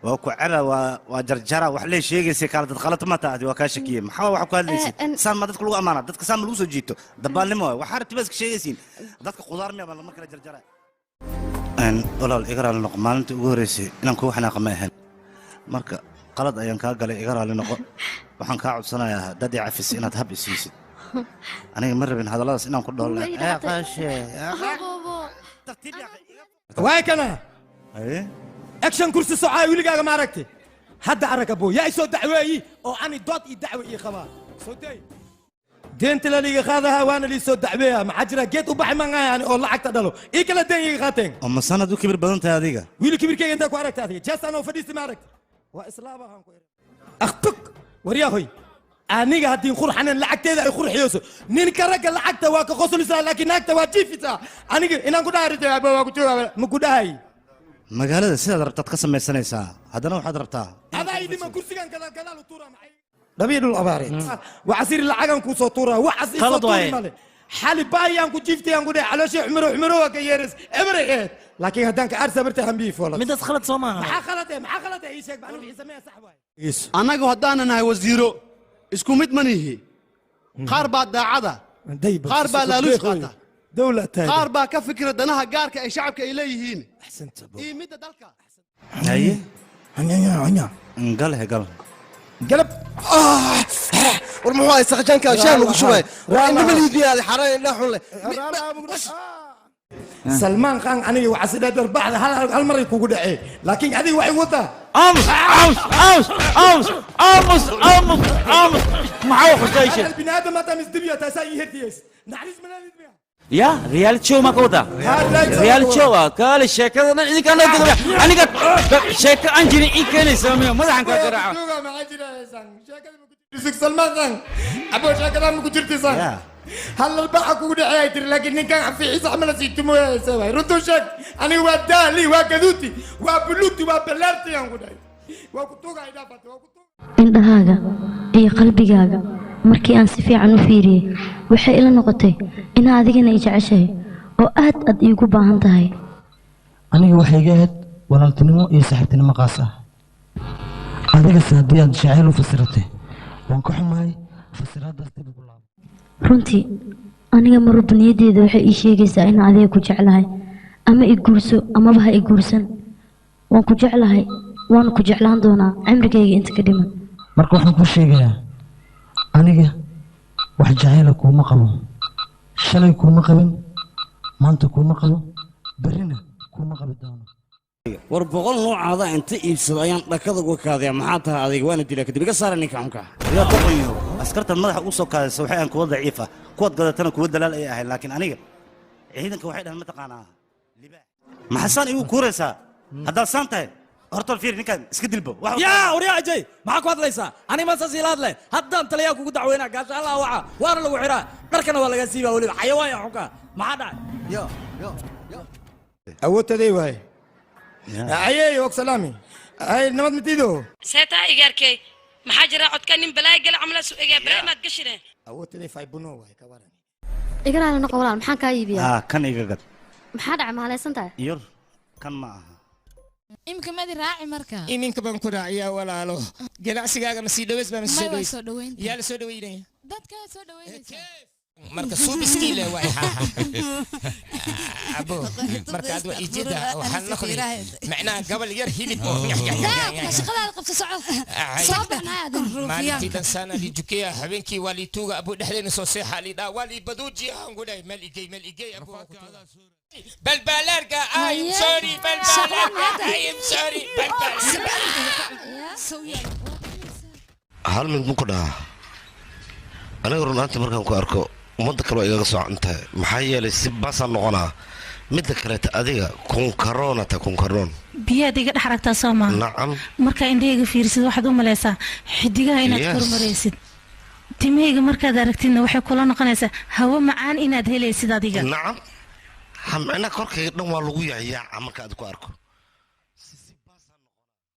Waa ku caba, waa jarjara, wax lee sheegaysa kaala dad qalad ma tahay, waa kaa shakiyey. Maxaa waxa ku hadlaysid? Saan ma dadka lagu amaanaa? Dadka saan ma lagu soo jiito? Dabaalnimo waay. Waxaa rabti baa iska sheegaysiin. Dadka khudaar miya baa lama kala jarjara. Walaal, iga raali noqo. Maalintii ugu horreysay inaan kugu xanaaqa ma ahayn. Marka qalad ayaan kaa galay, iga raali noqo. Waxaan kaa codsanayaa dad i cafis inaad hab isiisid. Aniga ma rabin hadalladaas inaan ku dhaho. Qashe. Waay kana action kursi socaa wiligaaga ma aragti. Hadda arag abo, yaa isoo dacweeyi oo ani dood iyo dacwe ii qabaa. Soo day, deenta la liiga qaadaha waana lii soo dacweeya. Maxaa jira? Geed u baxay mangaayani oo lacagta dhalo ii kala deen iga qaateen. Oo masanaad u kibir badan tahay adiga? Wiili, kibirkeyga intaa ku aragta adiga? Jees anoo fadhiisi ma aragti? Waa islaabahan ku akhtuk. Waryahoy, aniga haddii qurxanen lacagteeda ay qurxiyeyso, ninka ragga lacagta waa ka qosulisaa, laakiin naagta waa jiifisaa. Aniga inaan ku dhahay waa ku joogaa, ma ku dhahay. Magaalada sidaad rabtaad ka samaysanaysaa, haddana waxaad rabtaa Adaa ii dhiman. Kursigan gadaal gadaal u tuuraa, maxay dhabii dhul abaareed waxasiri lacagan kuu soo tuuraa, waxas ii soo Qalad tuuri waaye. Male xali baayaan ku jiiftay, aan ku dhahay calooshii xumiro xumiro waa ka yeeris eberay eed, laakiin haddaan ka aarsa marta hambii foolad. Midaas khalad soo maaha? Maxaa khalad eh? Maxaa khalad eh? Ii sheeg macna wixii sameeya sax waaye. Annagu haddaanan nahay wasiiro, isku mid ma nihi. Qaar baa daacada, qaar baa laaluush qaata, qaar baa ka fikira danaha gaarka ay shacabka ay leeyihiin iyo midda dalka. Haye, gal he, gal. Galab. War muxuu ahay saqajaanka shaah lagu shubay? War indhama liidiyaada xaraan indha xun leh. Salmaan Khan, aniga waxaa sidhaa darbacda hal maray kugu dhacee, laakiin adiga waxay wadaa. Aamus, aamus, aamus, aamus, aamus, aamus, aamus! Maxaa xusaysheen? Bini aadam hataa misdibiya taasaa ii hertiyeys naxariis malaadid. Ya reality show ma ka wadaa? Reality show ah kaale. Sheekada dhan idinkaa noo gudubaya. Aniga sheeko aan jirin ii keenaysa miyo? Madaxan kaa garaaca. Maxaa jira? Salmaan Khan abo, sheekada ma ku jirtaysan? Hal albaxa kugu dhexeeya tiri, laakiin ninkan fiiciisa xamala sii tumoyaysa waay. Runtuu sheeg, aniga waa daali, waa gaduuti, waa buluugti, waa balaarti aan ku dhahay, waa ku tuuga idhaafate, waa ku Indhahaaga iyo qalbigaaga markii aan si fiican u fiiriyey, waxay ila noqotay inaa adigana i jeceshahay oo aad aad iigu baahan tahay. Aniga waxay iga ahayd walaaltinimo iyo saaxiibtinimo qaas ah. Adigase haddii aad jacayl u fasiratay, waan ka xumahay. Fasiraadaas dib ugu laabo. Runtii aniga marwalba niyaddeeda waxay ii sheegaysaa inaan adiga ku jeclahay. Ama i guurso amaba ha i guursan, waan ku jeclahay, waana ku jeclaan doonaa cimrigayga inta ka dhiman. Marka waxaan kuu sheegayaa, aniga wax jacayla kuuma qabo. Shalay kuuma qabin, maanta kuuma qabo, berrina kuuma qabi doono. War 100 noocaada inta iibsado ayaan dhakada uga kaadaya. Maxaa tahay adiga? Waana dilaa kadib. Iga saara ninka xunka. Yaa doqonyo, askartan madaxa ugu soo kaadaysa waxay aan kuwa daciif ah, kuwaad gadatana kuwa dalaal ay ahayd, laakiin aniga ciidanka waxay dhahan mataqaanaa libaax. Maxaa saan igu kuuraysaa haddaad saan tahay? Horta fiir, ninkaan iska dilbo. Yaa waryaa Ajay, maxaa ku hadlaysaa? Aniga ma saas ila hadle? Haddaan taliyaa kugu dacweynaa, gaasha Allah waca, waana lagu xiraa, dharkana waa lagaa siibaa weliba. Xayawaan yaa xunka, maxaa dhacay? Yo yo yo, awoodtaday waaye. Ayey, og salaami ay, nabad matido. Seetaa igaarkey? Maxaa jira? Codka nin balaay gala camala su egee, balaay maad gashine. Awoodtaday faybuno waaye, ka waran? Iga raali noqo walaal, maxaan kaa iibiyaa? Ah, kan iga gad. Maxaa dhacay? Ma halaysan tahay? Yur, kan ma aha. Imika madi raaci marka. Iminka baan ku raaciyaa walaalo. Ganacsigaaga ma sii dhaweys baa ma soo May, waa dhaweys? soo dhaweynta. Yaa la soo dhaweynaya? Dadkaa soo dhaweynaysa. Marka suubiskiile waay abo. Marka ad waa ijida waxaan noqday macnaha gabal yar hilib oo Daa shaqadaada qabso, soco, soo baxnaa aadan. Maalintii dhansaana lii jukeya, habeenkii waa lii tuuga abo, dhexdeena soo seexa lii dhaa, waa lii baduujiya aan ku dhahay meel igey, meel igey abo. Balbaalaarka, I'm sorry, balbaalaarka, I'm sorry, balbaalaarka. Hal mid ma ku dhahaa? Aniga run ahaantii markaan ku arko, ummadda kale waa igaga soocan tahay. Maxaa yeelay, si baasaan noqonaa. Midda kaleeta, adiga kunkaroonata kunkaroon. Biyaad iga dhex aragtaa, soo maa? Nacam. Markaa indhahayga fiirisid, waxaad u malaysaa xidigaha inaad kormaraysid. Timahayga markaad aragtidna, waxay kula noqonaysaa hawo macaan inaad helaysid adiga. Nacam, ha, micnaha korkayga dhan waa lagu yaayaaca marka aad ku arko.